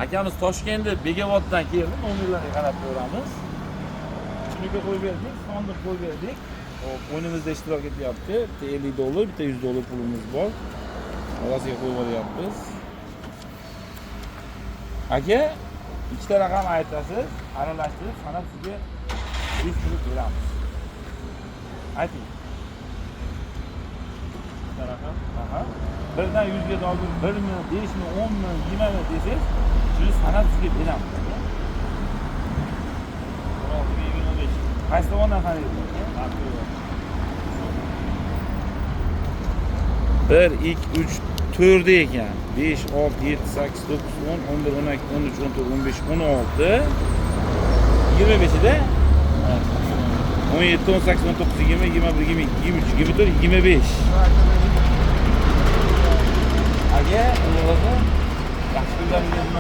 Akamiz Toshkentda Bekoboddan keldi. Nomerlarga qarab ko'ramiz. Shuniga qo'yib berdik, sandiq qo'yib berdik. Hop, o'yinimizda ishtirok etyapti. Bitta 50 dollar, bitta 100 dollar pulimiz bor. Orasiga qo'yib olyapmiz. Aka, ikkita raqam aytasiz, aralashtirib sanab sizga 100 pul beramiz. Ayting. Raqam. Aha. Birdan 100 ga doldir, 1 mi, 5 mi, 10 mi, 20 mi desangiz, shuni sanab sizga beramiz. Aka. 16 25. Qaysi tomondan sanaysiz, aka? 1, 2, 3, 4 ekan. 5, 6, 7, 8, 9, 10, 11, 12, 13, 14, 15, 16, 25 edi. 17, 18, 19, 20, 21, 22, 23, 24, 25. Aka, xudo xohlasa, yaxshi kunlaringiz.